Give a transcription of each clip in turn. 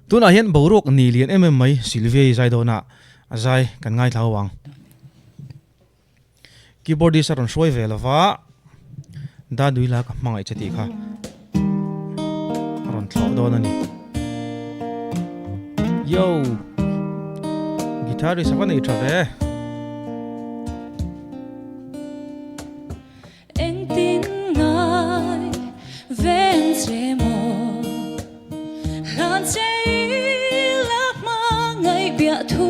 Tunah hian boruak ni lian em em mai Sylvia-i zai dawnah a zai kan ngaithla ho ang. Keyboardist a rawn hruai ve lova, Daduila ka hmangaih che tih kha a rawn thlawh dawn a ni. Yo! Guitarist a va nei tha ve. Engtin ngai veng che maw Hlan che ila hmangaih biah thu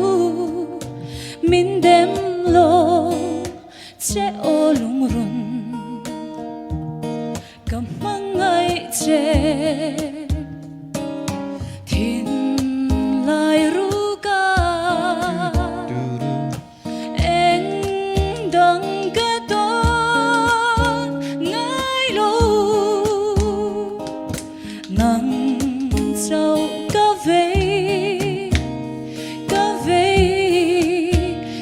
Min dem lo che aw lungrun Ka hmangaih che Thinlai ruka Eng dang ka tawn ngai lo Nang chauh ka vei ka vei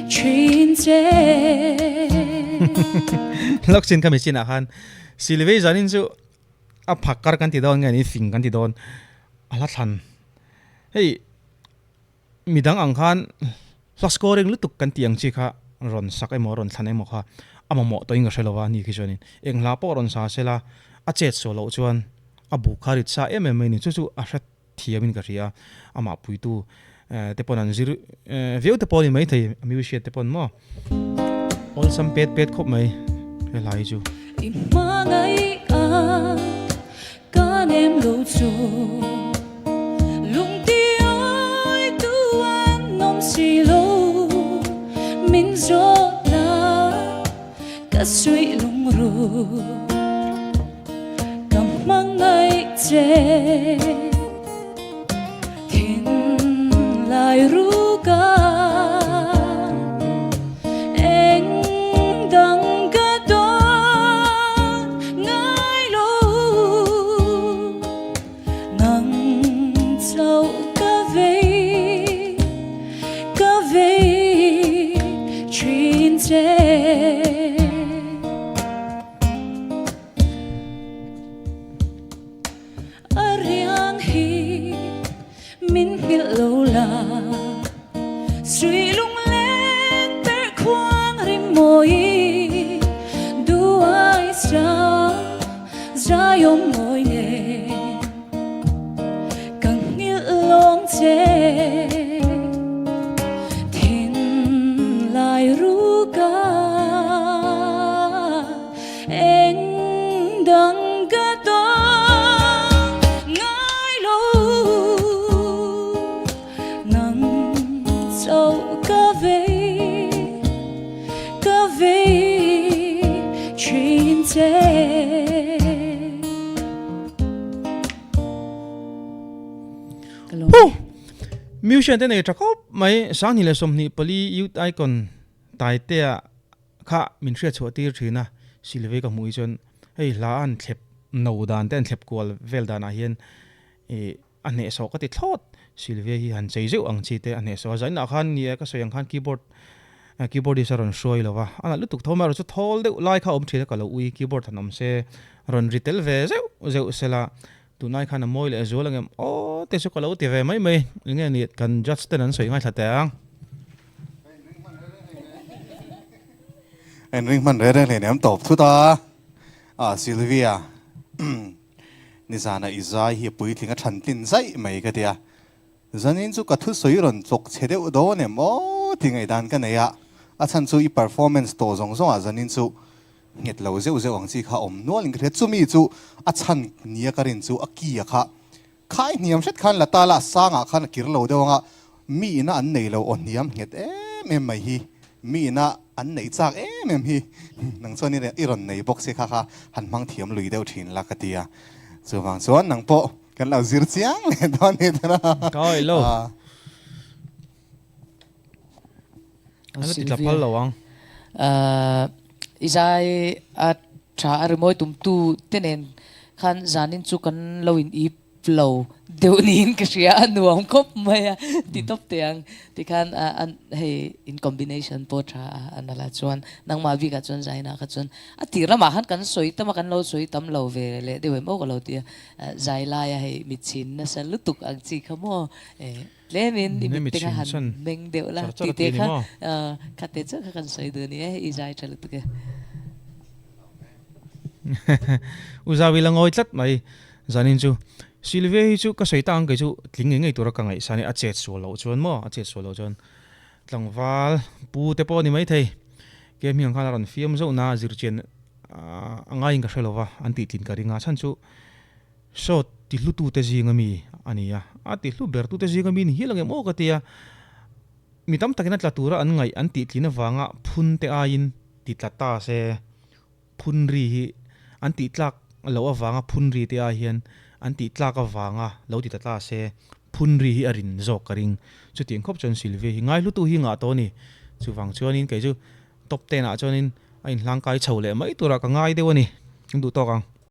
thin che. Lawkchin ka machine ah khan Silvei zanin chu a phak kar kan ti dawn nge ni fing kan ti dawn a hla thlan hei Midang ang khan hla scoring lutuk kan tih ang chi kha rawn sak emaw rawn thlan emaw kha a mamawh tawhin ka hre lo a ni khi chuanin eng hla pawh rawn sa sela a chet suah loh chuan a bu kha rit sa em em mai a ni. Chu chu a hre thiamin ka hria a, amah puitu te pawn an zir viau te pawh a ni maithei a musician te pawn maw awlsam pet pet khawp mai he hla hi chu. I hmangaih a Ka nem lo chu lungti awi tu an awm si lo Min zawt la ka suih lungru Ka hmangaih che Thinlai ruka Eng dang ka dawn ngai lo Nang chauh ka vei ka vei thin che. A riang hi min nghilh lo la Suih lungleng perh khuang rim mawi Duai sang zai awm mawi nen Ka nghilh lawng che Thinlai ruka Eng dang ka tawn ngai lo Nang chauh ka vei ka vei thin che. Huh! Musician te nei tha khawp mai 2024 Youth Icon Taitea Kha min hriat chhuah tir thin a, Silvei ka hmuh hi chuan hei hla an thlep no dan te an thlep kual vel danah hian ih a hnehsawh ka ti thlawt. Silvia hi han chei zeuh ang chi te a hnehsawh a, zainah khan ni e ka sawi ang khan keyboard keyboardist a rawn hruai lo va, a nalh lutuk tho mai erawh chu thawl deuh lai kha a awm thin a ka lo ui keyboard han awm se rawn ri tel ve zeuh zeuh sela tunai khan a mawi leh zual ang em aw te chu ka lo ti ve mai mai eng nge ni kan judge ten an sawi ngaithla teh ang. En ring hman reng reng hleinem tawp thut a, ah Sylvia nizana i zai hi a puitling a than tlin zaih mai ka tia, zanin chu ka thusawi rawn chawk chhe deuh dawn em aw ti ngaihdan ka nei a, a chhan chu i performance tawh zawng zawng ah zanin chu nghet lo zeuh zeuh ang chi kha awm nual in ka hria, chumi chu a chhan nia ka rin chu a ki a kha Khai hniam hret khan la ta la sangah khan a kir lo deuh anga mi ina an nei lo aw hniam nghet em em mai hi mi ina an neih chak em em hi nang chuan i rawn nei bawk se kha kha han hmang thiam lui deuh thin la ka ti a chuvang chuan nang pawh kan lo zir chiang leh dawn ni tawh a. Ka awih lo. A la ti tla phal lo ang. I zai a tha a rimawi tumtu te nen khan zanin chu kan lo in ip. lo deuh niin ka hria a nuam khawp mai a ti tawp teh ang. Tikhan hei in combination pawh tha a a nalh a chuan nangmah bikah chuan Zaina kha chuan a tir lamah khan kan sawi tam a kan lo sawi tam lo ve leh deuh em aw ka lo ti a zai laia hei mitchhin nasa lutuk ang chi kha maw tlemin i mit te kha han meng deuh la tih te kha kha te chiah kha kan sawi duh a ni e i zai tha lutuk e. U Zawi la ngawi tlat mai zanin chu. Sylvia hi chu ka sawi tak ang kei chu tling ngei ngei tura ka ngaihsan e a chet sual loh chuan maw a chet sual loh chuan tlangval pu te pawh a ni maithei ke hming ang khan a rawn fiam zauh na zirchian a ngaiin ka hre lo va an tih tlin ka ring a chhan chu saw ti hlu tute zinga mi a ni a a ti hlu ber tute zinga mi ni hial ang em aw ka ti a mi tam takin a tla tura an ngaih an tih tlin avanga phun te aiin ti tla ta se. Phun ri hi an tih tlak loh avanga phun ri te ai hian an tih tlak avanga lo ti ta ta se phun ri hi a rin zawk ka ring. Chutiang khawp chuan Sylvia hi ngaihlutu hi ngah tawh a ni. Chuvang chuanin kei chu top ten ah chuanin a inhlangkai chho leh mai turah ka ngai deuh a ni. Kan duh tawk ang.